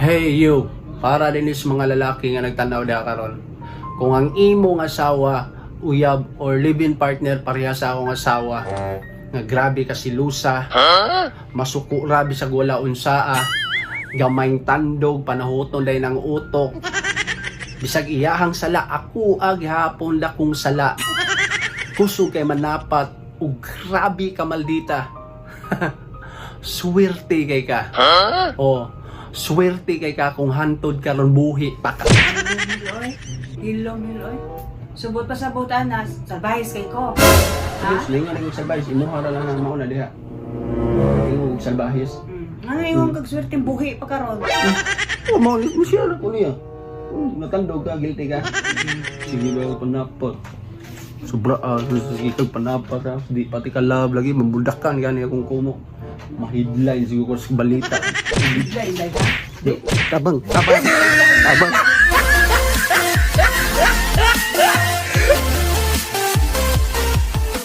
Hey you, para din sa mga lalaki nga nagtanaw diha karon. Kung ang imong asawa, uyab or live-in partner pareha sa akong asawa, nga grabe ka selosa, masuko ra bisag wala unsaa, gamayng tandog, panahuton day ng utok. Bisag iyahang sala, ako gihapon dakong sala. Kusog kay manapat ug grabe ka maldita. Swerte kay ka. Oh, swerte kay ka kung hantod karon buhi pa ka. Oy, hilom hiloy. Subot pa sa butanas, salbahis kay ko. Ha? Diyos, lingon ang salbahis, imuha ra lang ang mauna diha. Ingon og salbahis. Ano yung kag swerte buhi pa karon? Oh, mao ni mo siya ko niya. Natandog ka, guilty ka. Sige ba panapat. Sobra ah, sige kag panapat ah. Di pati ka love lagi mabuldakan gani akong kumo. Ma-headline siguro ko sa balita. Bigla inday ka. Di, tabang, tabang, tabang.